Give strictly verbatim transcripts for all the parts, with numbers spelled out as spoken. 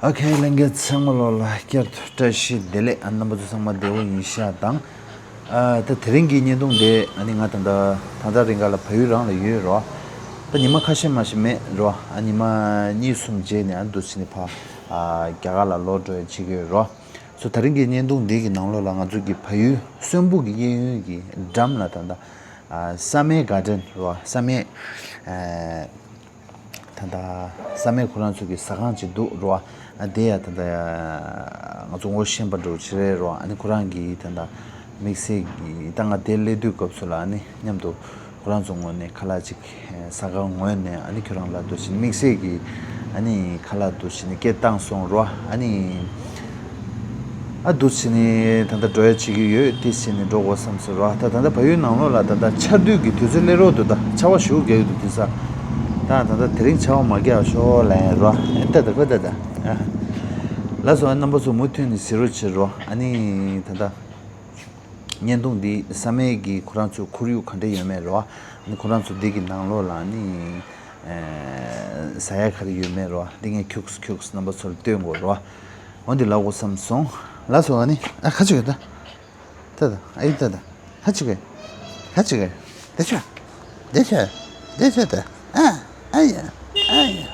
ཨོ་ཁེ། ལྷན་རྒྱས་ཚང་མ་ལོ་ལ་བསྐྱར་དུ་བཀྲ་ཤིས་བདེ་ལེགས། ཨ་རྣམ་པ་ཚོ་ཚང་མ་བདེ་པོ་ཡིན་ཤག་དང་། ཨ་ད་དེ་རིང་གི་བརྙན་ཐུང་དེ་ཨ་ནི་ང་ད་ལྟ་ད་ལྟ་རིང་ག་ལ་བལ་ཡུལ་རང་ལ་ཡོད་རོ། ད་ཉི་མ་ཁ་ཤས་མ་ཞིག་མེད་རོ། ཨ་ཉི་མ་གཉིས་གསུམ་རྗེས་ནས་ཨ་འདུག་ཕྱིན་ནས་ཕ་ཨ་རྒྱ་གར་ལ་ལོག་འགྲོ་ཡ་བྱེད་ཀྱི་ཡོད་རོ། སོ་ད་རིང་གི་བརྙན་ཐུང་འདི་གི་ནང་ལོགས་ལ་ང་ཚོ་གི་བལ་ཡུལ་གསོན་པོ་གི་གཡས་གཡོན་གྱི་འགྲམ་ལ་ད་ལྟ་ཨ་བསམ་ཡས་གྷར་ཌེན་རོ། བསམ་ཡས་ཨ་ད་ལྟ་བསམ་ཡས་ཁོ་རང་ཚོ་གི་ཟ་ཁང་ཅིག་འདུག་རོ། ཨ་དེ་ཡ་ད་ལྟ་ང་ཚོ་ངོ་ཤེས་པ་འདྲ་བོ་ཅིག་རེད་རོ། ཨ་ནི་ཁོ་རང་གི་ད་ལྟ་དམིགས་བསལ་གྱི་ད་ང་དེ་སླེབས་དུས་སྐབས་སུ་ལ་ཨ་ནི་མཉམ་དུ་ཁོ་རང་ཚོ་ངོས་ནས་ཁ་ལག་ཅིག་ཟ་ཁང་ངོས་ནས་ཨ་ནི་ཁྱོད་རང་ལ་འདུག་བྱས་ནས་དམིགས་བསལ་གྱི་ཨ་ནི་ཁ་ལག་འདུག་བྱས་ནས་སྐད་བཏང་སོང་རོ། ཨ་ནི་ཨ་འདུག་བྱས་ནས་ད་ལྟ་འགྲོ་ཡ་བྱེད་ཀྱི་ཡོད། དེ་བྱས་ནས་འགྲོ་དགོས་བསམ་སོང་རོ། ད་ད་ལྟ་བལ་ཡུལ་ནང་ལོགས་ལ་ད་ལྟ་ཆར་དུས་ཀྱི་དུས་ཚོད་སླེབས་རོགས་འདུག་ད་ཆར་པ་ཞེ་པོ་རྒྱག་གི་འདུག་དེང་སང་། ད་ད་ལྟ་དེ་རིང་ཆར་པ་མ་རྒྱག་ཤོག་ལབ་ཡ་རོ། ཨེ་ད་ད་ཁོ་ད་ད། ལགས་སོ། རྣམ་པ་ཚོ་མུ་མཐུད་ནས་གཟིགས་རོགས་བྱེད་རོ། ཨ་ནི་ད་ལྟ་བརྙན་ཐུང་འདི་བསམ་ཡས་ཀྱི་ཁོ་རང་ཚོའི་ཁོར་ཡུག་ག་འདྲ་ཡོད་མེད་རོ། ཨ་ནི་ཁོ་རང་ཚོ་འདི་གི་ནང་ལོགས་ལ་ཨ་ནི་ཨེ་ཟ་ཡ་ག་རེ་ཡོད་མེད་རོ། འདི་ངས་ཁྱུགས་ཁྱུགས་རྣམ་པ་ཚོར་སྟོན་དགོས་རོ། འོ་འདི་ལབ་དགོས་བསམ་སོང་། ལགས་སོ། ཨ་ནི་ཨ་ཁ་ཅིག་ཡོད་ད། ད་ད་ཨ་ཡི་ད་ད། ཧ་ཅི་གེ། ཧ་ཅི་གེ། དེ་ཆོ། དེ་ཆོ། དེ་ཆོ་ད། ཨ། ཨ་ཡ། ཨ་ཡ།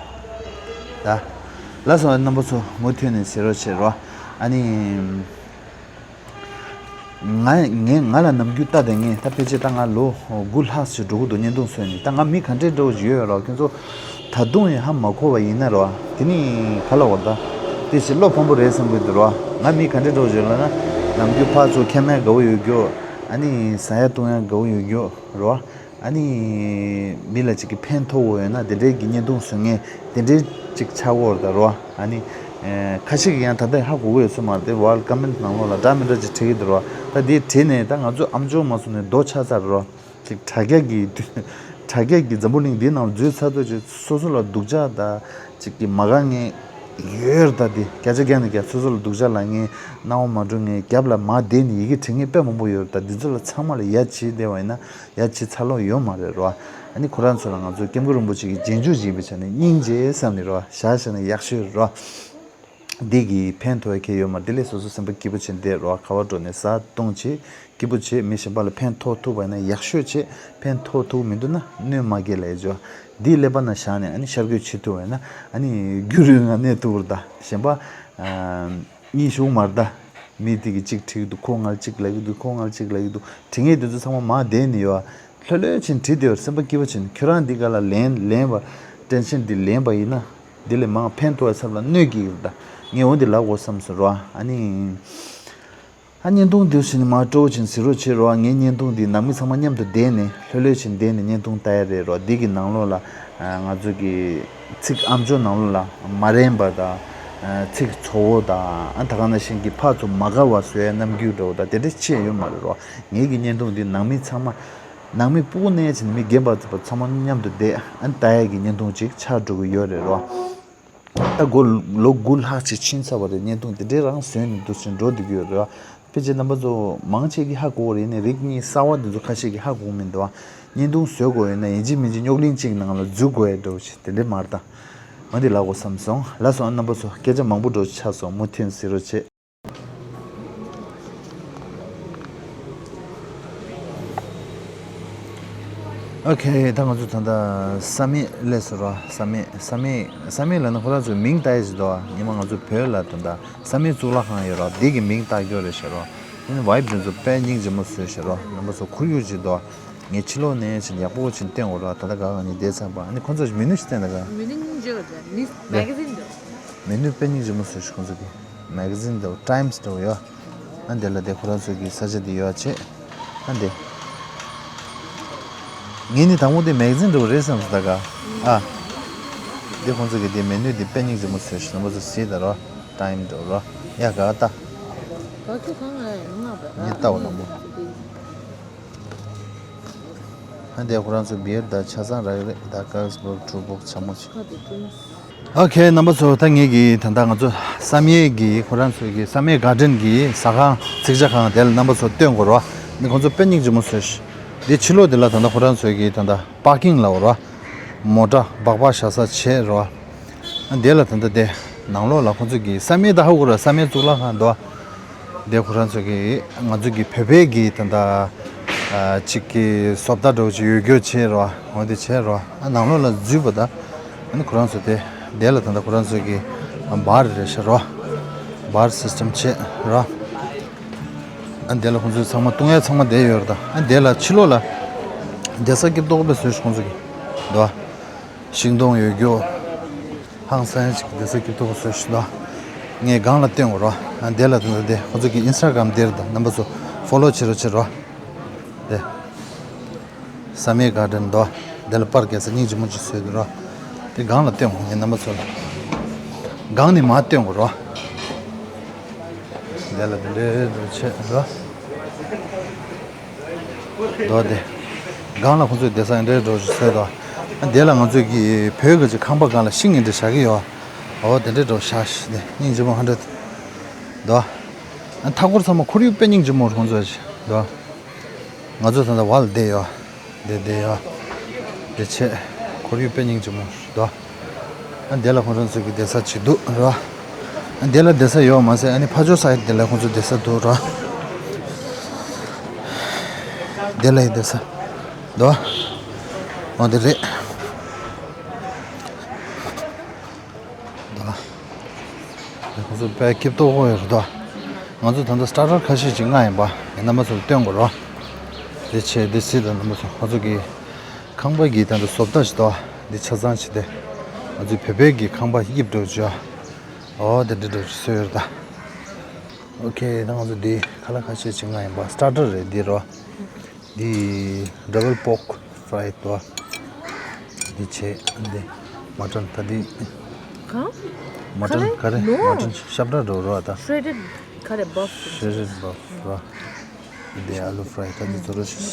ད། ལགས་སོ། རྣམ་པ་ཚོ་མུ་མཐུད་ནས་གཟིགས་རོགས་བྱེད་རོ། ཨ་ནི། ང་ངས་ང་ལ་ནམ་རྒྱུན་ལྟ་དེ་ངས་ད་ཕལ་ཆེར་ད་ང་ལོ་དགུ་ལྷག་ཅིག་འགྲོ་གི་འདུག་བརྙན་ཐུང་བཟོས་ནས། ད་ང་མི་ག་འདྲའི་འདྲ་བོ་ཞིག་ཡོད་རོ། ཁྱོད་ཚོ་ད་དུང་ཡང་ཧ་མ་གོ་བ་ཡིན་ན་རོ། དེ་ནི་ག་ལ་བར་ད། དེ་ཞིག་བློ་ཕམ་པོ་རེད་བསམ་གྱི་འདུག་རོ། ང་མི་ག་འདྲའི་འདྲ་བོ་ཞིག་ལབ་ན། ནམ་རྒྱུན་ཕར་ཚུར་ཁེ་མེད་དགའ་བོ་ཡོད་རྒྱུ། ཨ་ནི་ཟ་ཡ་བཏུང་ཡ་དགའ་བོ་ཡོད་རྒྱུ་རོ། ཨ་ནི་མི་ལ་ཅིག་གི་ཕན་ཐོགས་པོ་ཡོད་ན་དེ་འདྲའི་གི་བརྙན་ཐུང་བཟོ་མཁན་དེ་འདྲའི་ཅིག་ཆགས་ཀྱི་ཡོད་རེད་ད་རོ། ཨ་ནི་ཁ་ཤས་ཀྱིས་ཡང་ད་ལྟ་ཧ་གོ་གི་ཡོད་ཚོད་མ་རེད་དེ། ཝལ་ཀོ་མེན་ཊི་ནང་ལོགས་ལ་འདྲ་མི་འདྲ་ཅིག་བྲིས་ཀྱི་འདུག་རོ། ད་དེ་བྲིས་ནས་ད་ང་ཚོ་ཨམ་ཅོག་མ་བཟོ་ནས་རྡོ་ཆགས་ཚར་རོ། ཅིག་དྲ་རྒྱ་གི་དྲ་རྒྱ་གི་འཛམ་བུ་གླིང་འདིའི་ནང་འཛུལ་ཚར་དུས་ཅིག་སོ་སོ་ལ་སྡུག་ཅག་དང་ཅིག་གི་མ་དགའ་མཁན་ཡོད་རེད་ད། དེ་བརྒྱ་ཆ་བརྒྱ་ནས་བརྒྱ་སོ་སོ་ལ་སྡུག་ཅག་ལབ་མཁན་སྣང་བ་མ་འགྲོ་མཁན་རྒྱབ་ལ་མར་བསྡད་ནས་ཡི་གེ་བྲིས་མཁན་དཔེ་མང་པོ་ཡོད་རེད་ད། འདི་ཚོ་ལ་ཚང་མ་ལ་ཡ་བྱེད་བསྡད་པ་ཡིན་ན་ཡ་བྱེད་ཚར་ལོང་ཡོད་མ་རེད་རོ། ཨ་ནི་ཁོ་རང་ཚོ་ལ་ང་ཚོ་སྐྱབས་མགོན་རིན་པོ་ཆེ་གི་རྗེས་འཇུག་ཅིག་ཡིན་པའི་ཆ་ནས་སྙིང་རྗེ་བསམ་ནས་རོ། བཞག་བཞག་ན་ཡག་ཤོས་རོ། འདི་གིས་ཕན་ཐོགས་ཡ་གང་ཡང་ཡོད་མ་རེད། དེ་ལས་སོ་སོ་སེམས་པ་སྐྱིད་པོ་བྱས་བསྡད་རོགས། ག་པར་འགྲོ་ནས་ཟ་འཐུང་བྱེད་སྐྱིད་པོ་བྱེད། མི་གཞན་པ་ལ་ཕན་ཐོགས་ཐུབ་པ་ཡིན་ན་ཡག་ཤོས་བྱེད། ཕན་ཐོགས་ཐུབ་མི་འདུག་ན་གནོད་མ་སྐྱེལ་ལབ་ཡ་ཅིག་ཡོད། འདི་ཀླད་པ་ནང་བཞག་ནས་ཨ་ནི་ཤར་སྐྱོད་བྱེད་ཐུབ་པ་ཡིན་ན་ཨ་ནི་རྒྱུན་རིང་ང་གནས་ཐུབ་པ་རེད་ད། གཞན་པ་གཉིད་ཤོར་མ་རེད་ད། མི་དེ་གིས་གཅིག་བྲིས་འདུག་ཁོ་ང་ལ་གཅིག་ལབ་ཀྱི་འདུག་ཁོ་ང་ལ་གཅིག་ལབ་ཀྱི་འདུག་བྲིས་མཁན་དེ་ཚོ་ཚང་མ་མར་བསྡད་ནས་ཡོད། ལྷོད་ལྷོད་བྱས་བྲིས་བསྡད་ཡོད། སེམས་པ་སྐྱིད་པོ་བྱས་ནས། ཁྱོད་རང་འདི་ག་ལ་ལན་ལན་པ་ཊེན་ཤན་འདི་ལེན་པ་ཡིན་ན། འདི་ལས་མང་ཕན་ཐོགས་ཡ་ཚབ་ལ་གནོད་ཀྱི་ཡོད་ད། ངས་འོ་འདི་ལབ་དགོས་བསམ་སོང་རོ། ཨ་ནི། ཨ་བརྙན་ཐུང་འདི་བྱས་ནས་མར་སྤྲོ་བོ་བྱས་ནས་གཟིགས་རོགས་བྱེད་རོ། ངའི་བརྙན་ཐུང་འདི་ནང་མི་ཚང་མ་མཉམ་དུ་བསྡད་ནས་ལྷོད་ལྷོད་བྱས་ནས་བསྡད་ནས་བརྙན་ཐུང་ལྟ་ཡ་རེད་རོ། འདི་གི་ནང་ལོགས་ལ་ང་ཚོ་གི་ཚིག་ཨམ་ཅོག་ནང་ལོགས་ལ་མ་རན་པ་དང་། ཚིག་ཚོགས་པ་དང་། ཨ་ད་ག་ནང་བཞིན་གྱི་ཕར་ཚུར་མ་དགའ་བ་བཟོ་ཡ་རྣམ་འགྱུར་འདྲ་བོ་དང་དེ་འདྲ་ཅི་ཡང་ཡོད་མ་རེད་རོ། ངའི་གི་བརྙན་ཐུང་འདི་ནང་མི་ཚང་མ། ནང་མི་སྤུ་གུ་ནས་བྱས་ནས་མི་རྒན་པ་ཚོ་ཚང་མ་མཉམ་དུ་བསྡད་ཨ་ནི་ལྟ་ཡ་གི་བརྙན་ཐུང་ཅིག་ཆགས་འགྲོ་གི་ཡོད་རེད་རོ། ད་སྒོ་ལོ་དགུ་ལྷག་ཅིག་ཕྱིན་ཚར་བ་རེད། བརྙན་ཐུང་དེ་འདྲའི་རང་བཟོས་ནས་འདུག་ཅིང་འགྲོ་བསྡད་ཀྱི་ཡོད་རེད་བ། ཕལ་ཆེར་རྣམ་པ་ཚོ་མང་ཆེ་གིས་ཧ་གོ་བ་རེད། ཡིན་ནའི་རིགས་གཉིས་གསར་བ་འདི་ཚོ་ཁ་ཤས་ཀྱིས་ཧ་གོ་གི་མི་འདུག་བ། བརྙན་ཐུང་བཟོ་དགོས་ཡོད་ན་ཡིན་གཅིག་མིན་གཅིག་རྙོག་གླེང་གཅིག་ནང་ལ་འཛུལ་དགོས་ཡ་འདྲ་བོ་ཞིག་དེ་འདྲའི་མ་རེད་ད། འོ་འདི་ལབ་དགོས་བསམ་སོང་། ལགས་སོ། ཨ་རྣམ་པ་ཚོ་སྐད་ཆ་མང་པོ་འདྲ་བོ་ཆགས་སོང་། མུ་མཐུད་གཟིགས་རོགས་བྱེད། ཨོ་ཁེ། ད་ང་ཚོ་ད་ལྟ་བསམ་ཡས་སླེབས་སོང་ར། བསམ་ཡས་བསམ་ཡས་བསམ་ཡས་ལབ་ན་ཁོ་རང་ཚོའི་མིང་བཏགས་ཡས་ཞིག་འདུག་ཨ། ཉི་མ་ང་ཚོ་བོད་ལ་ད་ལྟ་བསམ་ཡས་གཙུག་ལག་ཁང་ཡོད་ར། འདི་གི་མིང་བཏགས་ཡོད་རེད་ཤག་ར། ཨ་ནི་ཝའིབ་དེ་ཚོ་དཔེ་སྙིང་རྗེ་མོ་བཟོས་ཤག་ར། རྣམ་པ་ཚོ་ཁོར་ཡུག་ཅིག་འདུག་ཨ། ངས་ཕྱི་ལོགས་ནས་ཕྱིན་ཡག་པོ་ཕྱིན་བསྟན་འོ་ར། ད་ལྟ་ག་ག་ནས་བསྡད་ཚར་བ། ཨ་ནི་ཁོང་ཚོ་མེ་ནུ་ཞིག་བསྟན་ད་ག་མེ་ནུ་སྙིང་རྗེ་བ་རེད། ནི་མེ་ག་ཟིན་འདུག་མེ་ནུ་དཔེ་སྙིང་རྗེ་མོ་བཟོས་ཤག་ཁོང་ཚོ་གི། མེ་ག་ཟིན་འདྲ་བོ། ཊའིམ་སི་འདྲ་བོ་ཡོད། ཨ་འདི་ལ་དེ་ཁོ་རང་ཚོ་གི་ས་ཆ་འདི་ཡོད་བྱས། ཨ་འདི། ངས་ནི་དང་པོ་དེ་མེ་ག་ཟིན་འདྲ་བོ་རེད་བསམ་སོང་ད་ག་ཨ། དེ་ཁོང་ཚོ་གི་དེ་མེ་ནུ་དེ་དཔེ་སྙིང་རྗེ་མོ་བཟོས་ཤག་རྣམ་པ་ཚོ་གཟིགས་དང་རོ། ཊའིམ་འདྲ་བོ་རོ། ཡ་ག་ལྟ། ག་ཚོད་གང་ང་ཡང་ང་བ། ངས་ལྟ་བ་དང་པོ། ཨ་འདི་ཁོ་རང་ཚོ་བི་ཡར་དང་ཆ་ཚང་རག་གི་རེད། ད་ཀརལ་སི་བྷར་གི་ཊུ་བོག་སི་ཆ་མོ་ཆེ། ཨོ་ཁེ། རྣམ་པ་ཚོ་ད་ངེད་ཀྱིས་ད་ལྟ་ང་ཚོ་བསམ་ཡས་ཀྱི་ཁོ་རང་ཚོའི་གི་བསམ་ཡས་གྷར་ཌེན་གྱི་ཟ་ཁང་ཚིག་ཇ་ཁང་དེ་ལ་རྣམ་པ་ཚོ་སྟོན་དགོས་རོ། འདི་ཁོང་ཚོ་དཔེ་སྙིང་རྗེ་མོ་བཟོས་ཤག་འདི་ཕྱི་ལོགས་དེ་ལ་ད་ལྟ་ཁོ་རང་ཚོའི་གི་ད་ལྟ་པར་ཀིང་ལབ་རོ། མོ་ཊ་སྦག་སྦག་བཞག་ས་བྱས་རོ། ཨ་འདི་ལ་ད་ལྟ་དེ་ ནང་ལོགས་ལ་ཁོང་ཚོ་གི་ས་མིག་ད་ཧ་གོ་ར། ས་མིག་གཙུག་ལག་ཁང་འདུག་བ། དེ་ཁོ་རང་ཚོ་གི་ང་ཚོ་གི་བོད་པའི་གི་ད་ད་ཅིག་གི་བཟོ་ལྟ་འདྲ་བོ་ཅིག་ཡོད་རྒྱུ་བྱས་རོ། འོ་དེ་བྱས་རོ། ཨ་ནང་ལོགས་ལ་འཛུལ་བ་ད། ཨ་ནི་ཁོ་རང་ཚོ་དེ་དེ་ལ་ད་ད་ཁོ་རང་ཚོ་གི་བར་རེད་ཤག་རོ། བར་སིས་ཊམ་བྱས་རོ། ཨ་དེ་ལ་ཁོང་ཚོ་ཚང་མ་བཏུང་ཡ་ཚང་མ་དེ་ཡོད་རེད་ད། ཨ་དེ་ལ་ཕྱི་ལོགས་ལ་བསྡད་ས་སྐྱིད་ཏོག་པོ་བཟོས་ཤག་ཁོང་ཚོ་གི་འདུག་བ། ཤིང་སྡོང་ཡོད་རྒྱུ། ཧང་སང་ཅིག་བསྡད་ས་སྐྱིད་ཏོག་པོ་བཟོས་ཤག་འདུག་བ། ངས་སྒང་ལ་སྟོན་དགོས་རོ། ཨ་དེ་ལ་ད་ད་དེ་ཁོང་ཚོ་གི་ཨིན་སི་ཊ་གྷ་རམ་དེ་རེད་ད། རྣམ་པ་ཚོ་ཕོ་ལོ་བྱེད་རོགས་བྱེད་རོ། དེ། ས་མིག་གྷར་ཌེན་འདུག་དེ་ལ་པར་རྒྱག་ས་སྙིང་རྗེ་མོ་ཅིག་བཟོས་འདུག་རོ། དེ་སྒང་ལ་སྟོན་དགོས་ངས་རྣམ་པ་ཚོ་ལ། སྒང་ནས་མར་སྟོན་དགོས་རོ། དེ་ལ་དེ་འདྲའི་འདྲ་བྱས་རོ། འདུག་དེ། སྒང་ལ་ཁོང་ཚོས་བསྡད་ས་འདྲའི་འདྲ་བོ་ཅིག་བཟོས་འདུག་ཨ་དེ་ལ་ང་ཚོས་ཀྱི་བོད་ཀྱི་ཅིག་ཁང་པ་སྒང་ལ་ཤིང་འདི་འདྲ་བཞག་གི་ཡོད། འོ་དེ་འདྲའི་འདྲ་བོ་བཞག་ཤག་དེ་སྙིང་རྗེ་མོ་ཧ་འདྲ་འདུག་ཨ་མཐའ་འཁོར་ཚང་མ་ཁོར་ཡུག་དཔེ་སྙིང་རྗེ་མོ་རེད་ཁོང་ཚོས་ཅིག་འདུག་ང་ཚོ་ད་ལྟ་བར་ལ་བསྡད་ཡོད། དེ་དེ་ཡ། དེ་བྱས། ཁོར་ཡུག་དཔེ་སྙིང་རྗེ་མོ་འདུག་ཨ་དེ་ལ་ཁོང་ཚོ་ཚོ་གི་བསྡད་ས་ཅིག་འདུག་ར། ཨ་དེ་ལ་བསྡད་ས་ཡོད་མ་ཟད་ཨ་ནི་ཕར་ཕྱོགས་སའིཌ་དེ་ལ་ཁོང་ཚོ་བསྡད་ས་འདུག་ར། དེ་ལ་ཡི་བསྡད་ས་འདུག་འོ་དེ་རེད། འདུག་ཁོང་ཚོ་དཔེ་སྐྱིད་ཏོག་པོ་ཡོད་རེད་དོ། ང་ཚོ་ད་ལྟ་སི་ཊར་ཊར་ཁ་ཤས་ཅིག་མངགས་ཡིན་པ། ངས་རྣམ་པ་ཚོར་སྟོན་དགོས་རོ། དེ་བྱས་དེ་སྲིད་དང་རྣམ་པ་ཚོ་ཁོང་ཚོ་གི་ཁང་པ་གི་ད་ལྟ་བཟོ་ལྟ་ཞིག་འདུག་འདི་ཆ་ཚང་བྱས་ཏེ། ང་ཚོའི་བོད་པའི་གི་ཁང་པ་དབྱིབས་འདྲ་བོ་ཅིག་འོ་དེ་འདྲ་འདྲ་བོ་ཅིག་བཟོས་ཡོད་རེད་ད། ཨོ་ཁེ། ད་ང་ཚོ་འདི་ཁ་ལག་ཁ་ཤས་ཅིག་མངགས་ཡིན་པ། སི་ཊར་ཊར་རེད་འདི་རོ། འདི་ཌབ་བལ་པོག་ཕ་རའི་དོ། འདི་བྱས་འདི་མ་ཊན་ད་འདི། གང་མ་ཊན་ག་རེ། ནོ། མ་ཊན་ཤབ་ཌ་འགྲོ་རོ་ད། ཤྲེ་ཌེཌ་ག་རེ་བྷབ། ཤྲེ་ཌེཌ་བྷབ་རོ། འདི་ཨ་ལུ་ཕ་རའི་ད་འདི་ཚོ་རོ་ཤི།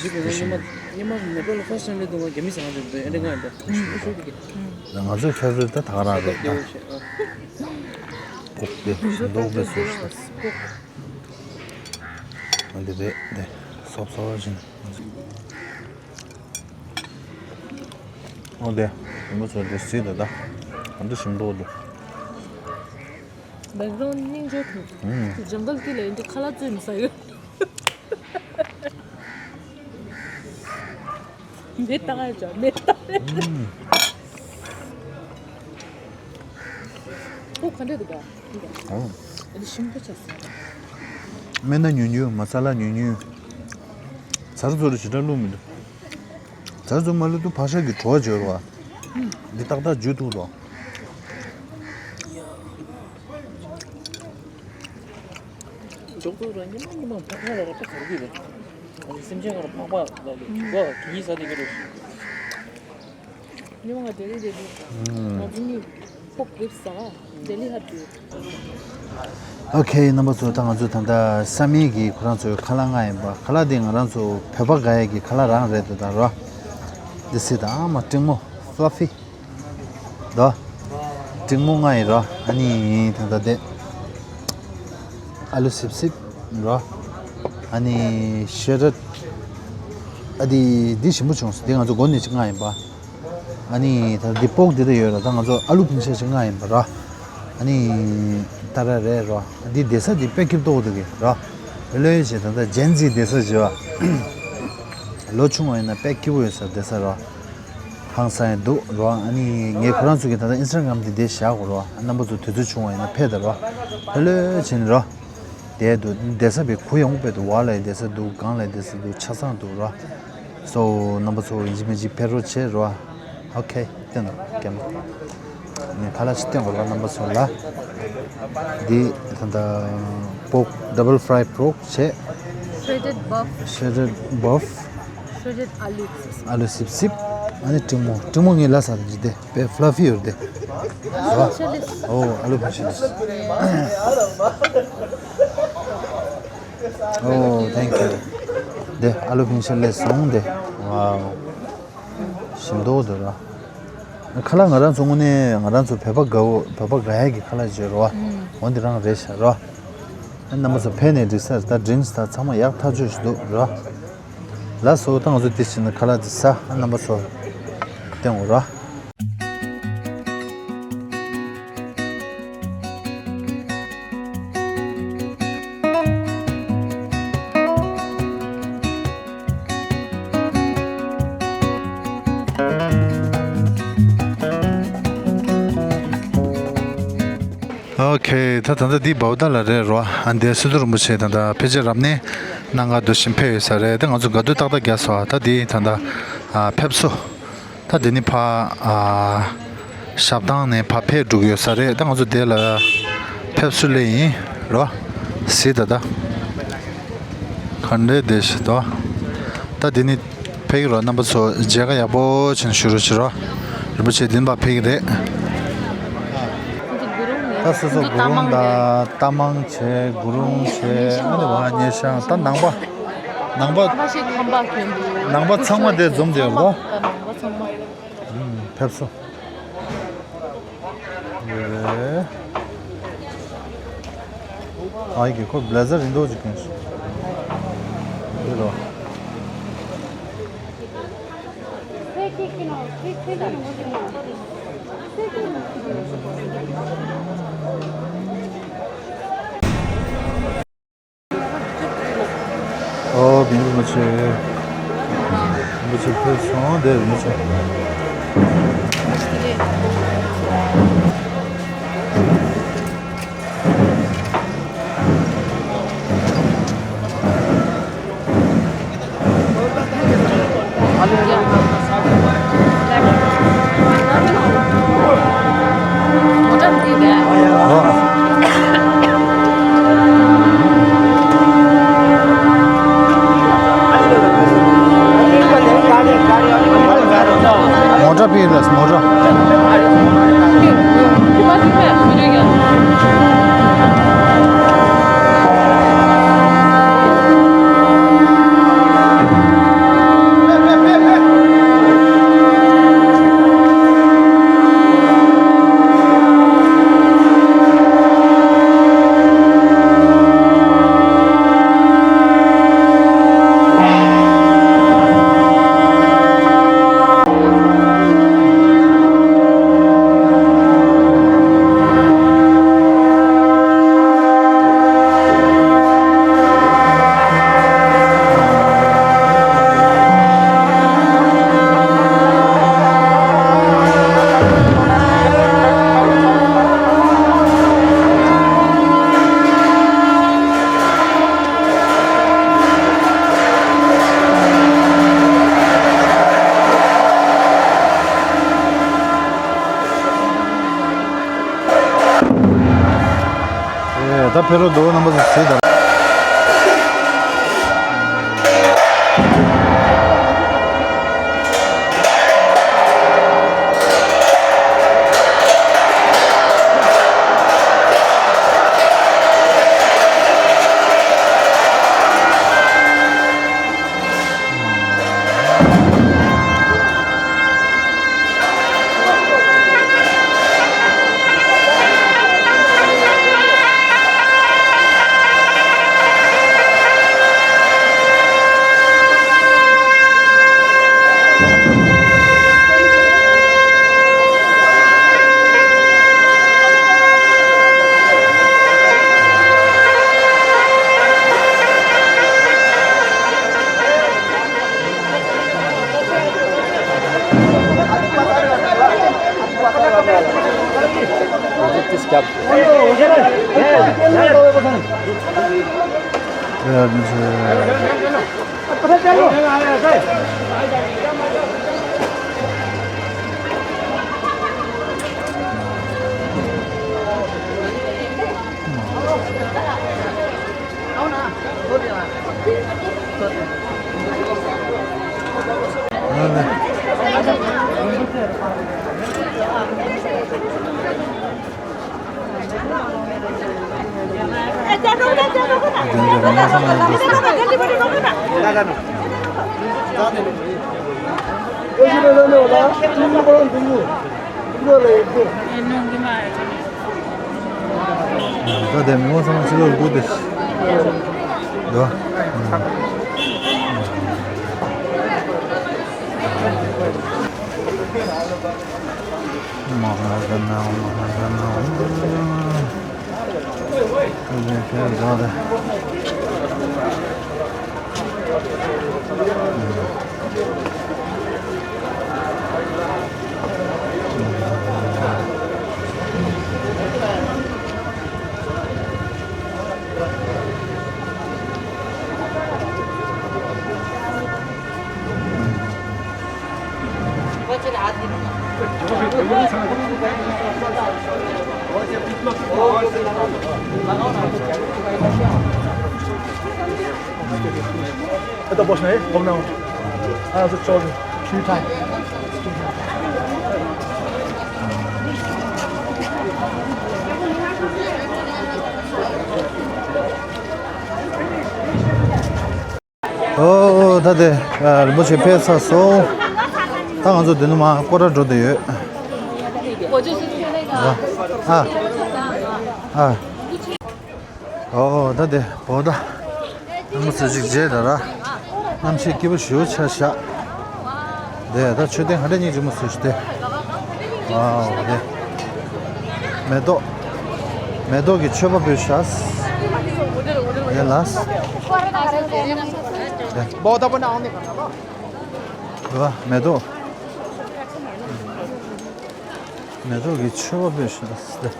འདི་ག་ཉི་མ་ཉི་མ་ནེ་པལ་ལ་ཕར་སི་ཊེམ་ལས་དུ་ང་རྒྱ་མི་ཟ་ང་ཚོ་འདི་ཨེ་འདྲ་ང་འདི་ང་ཚོའི་ཕེ་ཝ་རི་ཊི་ད་ད་ག་རང་རེད་ད། པོག་དེ་ཤིང་ཏོག་དེ་སོ་ཤི། འདི་རེད་དེ། སོབ་སོབ་བཞིན། འོ་དེ་རིན་པོ་ཆེ་དེ་སྲིད་དེ་ད། ག་འདྲ་ཞིམ་འདུག་དེ། བེག་གྷ་རའུན་ཌི་སྙིང་རྗེ་ཐུབ། ཨུམ། ཇང་གལ་དཀྱིལ་ལ་ཡིན་དུས་ཁ་ལག་བཙོས་མི་ཟ་ཡོད། མེ་ཏག་ཡ་ཅག་མེ་ཏག་ཡ། ཨུམ། ཁོ་ག་འདྲ་འདུག་ག་ཨོ། ཨ་ནི་ཞིམ་པོ་ཆགས་སོང་། སྨན་སྣ་ཉུང་ཉུང་། མ་ས་ལ་ཉུང་ཉུང་། ཚར་ཚོ་རུ་ཞེ་དྲག་བླུགས་མི་འདུག་ཚར་ཚོ་མ་བླུགས་དུས་ཕག་ཤ་གི་བྲོ་བ་འཇོ་རུ་བ། འདི་ཏག་ཏག་འཇུ་ཐུབ་རོ། འཇོག་ཐུབ་ར་ཉི་མ་ཉི་མ་ཕག་པ་ལ་ར་ད་གར་གི་རེད། ཨ་ནི་སེམས་ཅན་ག་ར་ཕག་པ་ལ་ལས་བྱུག་པ་གི་ཡིད་ས་དེ་གི་རེད། ཉི་མ་ང་ལྡི་ལི་བསྡད་དུས། ང་ཚོ་གཉིས་ཕོག་གེབ་ཟ། ལྡི་ལི་ཧ་དུས། ཨོ་ཁེ། རྣམ་པ་ཚོ་ད་ང་ཚོ་ད་ལྟ་ས་མིག་གི་ཁོ་རང་ཚོའི་ཁ་ལག་མངགས་ཡིན་པ། ཁ་ལག་འདི་ང་རང་ཚོ་བོད་པ་དགའ་ཡས་ཀྱི་ཁ་ལག་རང་རེད་འདུག་ད་རོ། འདི་སྲིད་ད་ཨ་མ་སྤྲིང་མོ་ཕ་ལ་ཕི། ད་སྤྲིང་མོ་མངགས་ཡིན་རོ། ཨ་ནི་ད་ལྟ་དེ་ཨ་ལུ་སིབ་སིབ་རོ། ཨ་ནི་ཤེ་རེད། ཨ་དེ་འདི་ཞིམ་པོ་བྱུང་སོང་། འདི་ང་ཚོ་མགོ་ནས་ཅིག་མངགས་ཡིན་པ། ཨ་ནི་ད་འདི་པོག་འདི་ད་ཡོད་ར། ད་ང་ཚོ་ཨ་ལུ་ཕིང་ཤ་ཅིག་མངགས་ཡིན་པ་ར། ཨ་ནི་ད་ར་རེད་རོ། འདི་བསྡད་ས་འདི་དཔེ་སྐྱིད་ཏོག་འདུག་གི་ར། ལོས་བྱེད་ད་ལྟ་ཇེན་ཛི་བསྡད་ས་བྱེད་བ། ལོ་ཆུང་བ་ཡིན་ན་དཔེ་སྐྱིད་པོ་ཡོད་ས་བསྡད་ས་ར། ཧང་སང་ཡང་འདུག་རོ། ཨ་ནི་ངས་ཁོ་རང་ཚོ་གི་ད་ལྟ་ཨིན་སི་ཊ་གྷ་རམ་འདི་འདི་བཞག་གོ་རོ། རྣམ་པ་ཚོ་དུས་ཚོད་བྱུང་བ་ཡིན་ན་ཕེབས་ད་རོ། ཕེབས་ལོས་བྱེད་ནི་རོ། བསྡད་འདུག་བསྡད་ས་བའི་གུ་ཡངས་པོ་དཔེ་འདུག་བར་ལ་ཡི་བསྡད་ས་འདུག་སྒང་ལ་ཡི་བསྡད་ས་འདུག་ཆ་ཚང་འདུག་རོ། སོ་རྣམ་པ་ཚོ་ཡིན་གཅིག་མིན་གཅིག་ཕེབས་རོགས་བྱེད་རོ། ཨོ་ཁེ། བསྟན་འདུག་རྒན་མོ། ངས་ཁ་ལག་ཅིག་བསྟན་དགོས་རོ་རྣམ་པ་ཚོ་ལ། འདི་ད་ལྟ་པོག་ཌབ་བལ་ཕ་རའི་པོག་བྱས། ཤྲེ་ཌེཌ་བྷབ། ཤྲེ་ཌེཌ་བྷབ། ཤྲེ་ཌེཌ་ཨ་ལུ། ཨ་ལུ་སིབ་སིབ། ཨ་ནི་སྤྲིང་མོ། སྤྲིང་མོ་ངས་ལབ་ས་འདི་དེ་དཔེ་ཕ་ལ་ཕི་ཡོད་རེད་དེ། ཨ་ལུ་ཕིང་ཤ་ལེས། ཨོ་ཨ་ལུ་ཕིང་ཤ་ལེས། ཨོ་ཐེང་ཀིའུ། དེ་ཨ་ལུ་ཕིང་ཤ་ལེས་སོང་དེ། ཝའོ། ཞིམ་མདོག་འདུག་ར། ཁ་ལག་ང་རང་ཚོ་དངོས་གནས་ང་རང་ཚོ་བོད་པ་དགའ་བོ་བོད་པ་དགའ་ཡག་གི་ཁ་ལག་བརྗོད་རོ། འོ་འདི་རང་རེད་ཤག་རོ། རྣམ་པ་ཚོ་ཕེབས་ནས་འགྲིག་ས་རེད། ད་ཌིང་ཊི་ད་ཚང་མ་ཡག་ཐག་ཆོད་ཞིག་འདུག་རོ། ལགས་སོ། ད་ང་ཚོ་དེ་བྱས་ན་ཁ་ལག་དེ་ཟ། རྣམ་པ་ཚོ་སྟོན་དགོས་རོ། ཨོ་ཁེ། ད་ད་ལྟ་འདི་བའུ་ད་ལ་རེད་རོ། ཨ་འདི་སི་ཏུ་རིན་པོ་ཆེ་ད་ལྟ་ཕལ་ཆེར་རབ་གནས་གནང་ག་འདུག་བཞིན་ཕེབས་ཡོད་ས་རེད། ད་ང་ཚོ་ག་དུས་ཏག་ཏག་རྒྱག་སོང་། ད་འདི་ད་ལྟ་ཨ་ཕེབས་བསུ། ད་འདི་ནི་ཕ་ཨ་ཞབས་ཐང་ནས་ཕ་ཕེབས་འགྲོ་གི་ཡོད་ས་རེད། ད་ང་ཚོ་འདི་ལ་ཕེབས་བསུ་སླེབས་ཡིན་རོ། སི་ད་ད། ག་འདྲས་བསྡད་ཤི་དོ། ད་འདི་ནི་ཕེབས་ཀྱི་རོ། རྣམ་པ་ཚོ་མཇལ་ཁ་ཡག་པོ་བྱས་ནས་བཞུགས་རོགས་བྱེད་རོ། རིན་པོ་ཆེ་འདི་ནི་ཕ་ཕེབས་ཀྱི་རེད། ད་སོ་སོ་གུ་རུང་དང་རྟ་མང་བྱས། གུ་རུང་བྱས། ཨ་ནི་བ་སྙེ་ཤང་ད་ནང་པ། ནང་པ། ནང་པ་ཚང་མ་དེ་འཛོམས་བསྡད་ཡོད་རོ། ཕེབས་སོ། ཡོད་རེད། ཨ་ཡི་གེ་ཁོ་བྷི་ལེ་ཛར་རིང་ཐུང་ཅིག་གྱོན་སོང་། འདི་རོ། ཨོ་བི་མོ་ཆེ། མོ་ཆེ་ཕེབས་སོང་། དེ་མོ་ཆེ། མོ་ཊ་ཕིག་ལ་མོ་ཊ། ད་ཕེབས་རོགས་འདུག་རྣམ་པ་ཚོ་གཟིགས་དང་། ད་དེ་མི་དབང་ཚང་མ་ཕྱི་ལོགས་སྒུག་སྟེ། འདུག Это можно, э? Hold on. А, за что? Two time. ཨོ། ད་དེ་རིན་པོ་ཆེ་ཕེབས་ཚར་སོང་། ད་ང་ཚོ་དེ་ནས་མར་སྐོར་ར་འགྲོ་བསྡད་ཡོད། ཨ། ཨ། ཨོ། ད་དེ་འོ་ད། ཨ་མ་ཚོ་ཅིག་མཇལ་དང་ར། གནམ་གཤིས་སྐྱིད་པོ་ཞེ་པོ་ཆགས་ཤག་དེ་ད་མཆོད་རྟེན་ག་འདྲ་སྙིང་རྗེ་མོ་བཟོས་ཤག་དེ། ཝའོ། དེ་མེ་ཏོག་མེ་ཏོག་གི་མཆོད་པ་ཕུལ་ཤག་དེ་ལ། དེ། ཝའོ། མེ་ཏོག་མེ་ཏོག་གི་མཆོད་པ་ཕུལ་ཤག་དེ།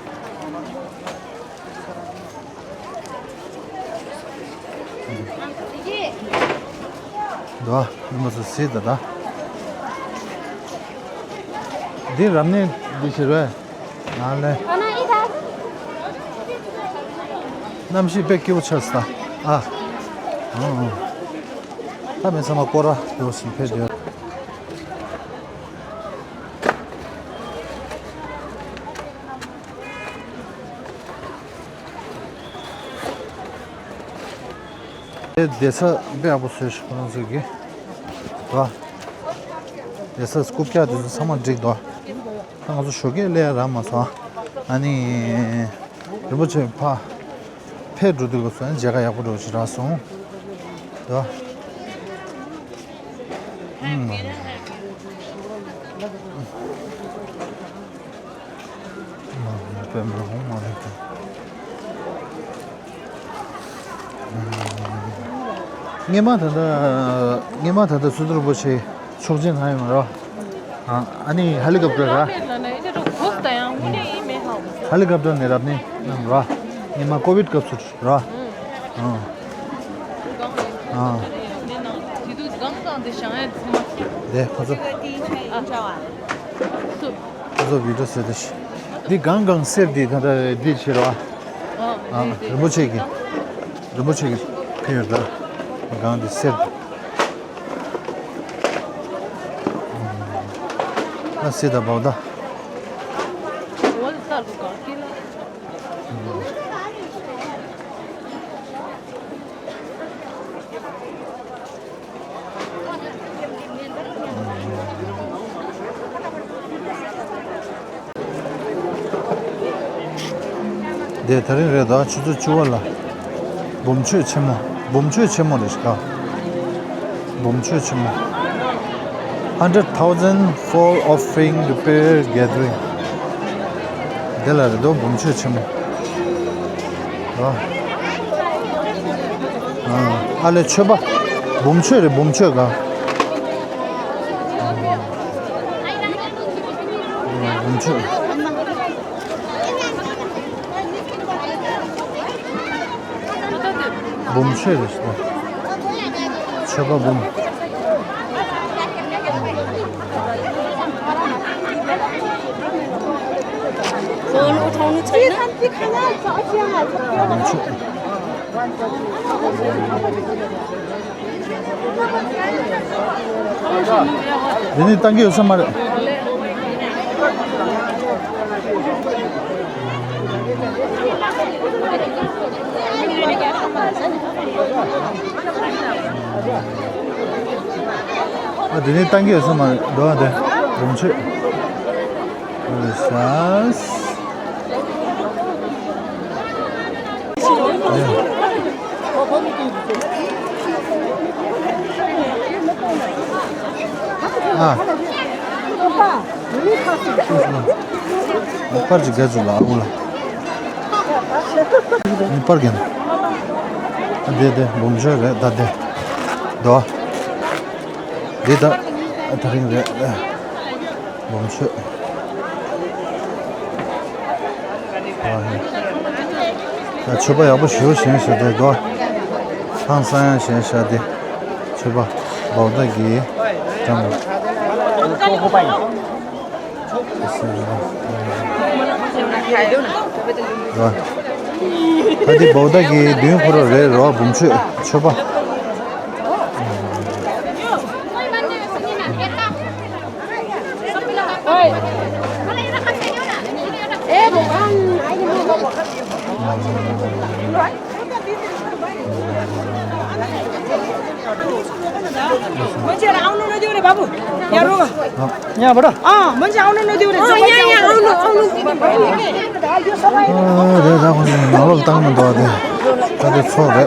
འདུག་ཨ། མི་མང་ཚོ་གཟིགས་དང་ད། འདི་རབ་གནས་འདི་ཞིག་རེད། ནང་ལས། གནམ་གཤིས་དཔེ་སྐྱིད་པོ་ཆགས་སོང་ད། ཨ། ཨང་ཨང་། ད་མི་ཚང་མ་སྐོར་ར་འགྲོ་བཞིན་ཕེབས་བསྡད། དེ་བསྡད་ས་དཔེ་ཡག་པོ་བཟོས་ཤག་ཁོ་རང་ཚོ་གིས། བ། བསྡད་ས་རྐུབ་བཀྱག་དེ་ཚོ་ཚང་མ་བསྒྲིགས་འདུག་ད་ང་ཚོ་ཞོགས་ཀས་སླེབས་ཡ་རག་མ་སོང་། ཨ་ནི། རིན་པོ་ཆེ་ཕ། ཕེབས་འགྲོ་དུས་སྐབས་སུ་ཨ་ནི་མཇལ་ཁ་ཡག་པོ་འདྲ་པོ་ཞིག་རག་སོང་། བ། ཨུམ། མ་རེད། དཔེ་མ་འོང་མ་རེད་དེ། སྔོན་མ་ད་ལྟ་སྔོན་མ་ད་ལྟ་སུ་ཏུ་རིན་པོ་ཆེ་ཆོག་མཆན་ལྷག་ཡོད་མ་རེད། ཨ་ནི་ཧེ་ལི་ཀོབ་ཊར་ར། ཧེ་ལི་ཀོབ་ཊར་ནས་རབ་གནས་གནང་ར། སྔོན་མ་ཀོ་བིད་སྐབས་སུ་ར། ཨ། ཨ། དེ་ཁོ་ཚོ། ཁོ་ཚོ་བི་ཌིའོ་བཟོས་ཏེ་ཤི། འདི་གང་གང་གསེར་འདི་ད་ལྟ་འདི་ཕྱིར་བ། ཨ། རིན་པོ་ཆེ་གི། རིན་པོ་ཆེ་གི་ཕིང་ཡོད་ད། གང་འདི་གསེར་འདི། ཨ་སི་ད་བའོ་ད། དེ་དེ་རིང་རེད་ད། ཆུ་ཚོད་བཅུ་པ་ལ། འབུམ་མཆོད་ཆེན་མོ། འབུམ་མཆོད་ཆེན་མོ་རེད་ཤག་འབུམ་མཆོད་ཆེན་མོ། Hundred thousand for offering repair gathering. དེ་ལ་རེད་དོ། འབུམ་མཆོད་ཆེན་མོ། ཨ། ཨ་ལས་མཆོད་པ། འབུམ་མཆོད་རེད། འབུམ་མཆོད་ག་འབུམ་མཆོད། འབུམ་མཆོད་རེད་ཤག་མཆོད་པ་འབུམ། འབུམ་མཆོད། འདི་ནི་བཏང་གི་ཡོད་ས་མ་རེད། ཨ། འདི་ནི་བཏང་གི་ཡོད་ས་མ་རེད། འགྲོ་བ་དེ་འབུམ་མཆོད། ཨ་ལེ་ཤ། ཨ། ཨ་ཕར་ཅིག་རྒྱ་ཚུལ་ལ་ཨུ་ལ། ཨ་ནི་པར་རྒྱན། ཨ་དེ་དེ་འབུམ་མཆོད་རེད་ད་དེ། དོ། འདི་ད་ཨ་དེ་རིང་རེད། འབུམ་མཆོད། ཨ་ཧེ། ད་མཆོད་པ་ཡག་པོ་ཞེ་པོ་བཞེངས་ཤག་དེ་དོ། ཧང་སང་ཡང་བཞེངས་ཤག་དེ། མཆོད་པ་བའོ་ད་གི་འགྲམ་ལ། ཨ་ཧེ། ཨ་ཧེ། ཨ་ཧེ། ད་འདི་བོག་ད་གི་མདུན་ཁོ་ར་རེད་རོ། བུམ་ཆོས་ཆོས་པ། मान्छेहरू आउनु नदेऊ रे बाबु। यहाँ रोग। यहाँबाट? अँ, मान्छे आउनु नदेऊ रे। अँ, यहाँ, यहाँ आउनु, आउनु दिनु। यो सबै नलल ताङ मन दवा दे। ताते छो रे।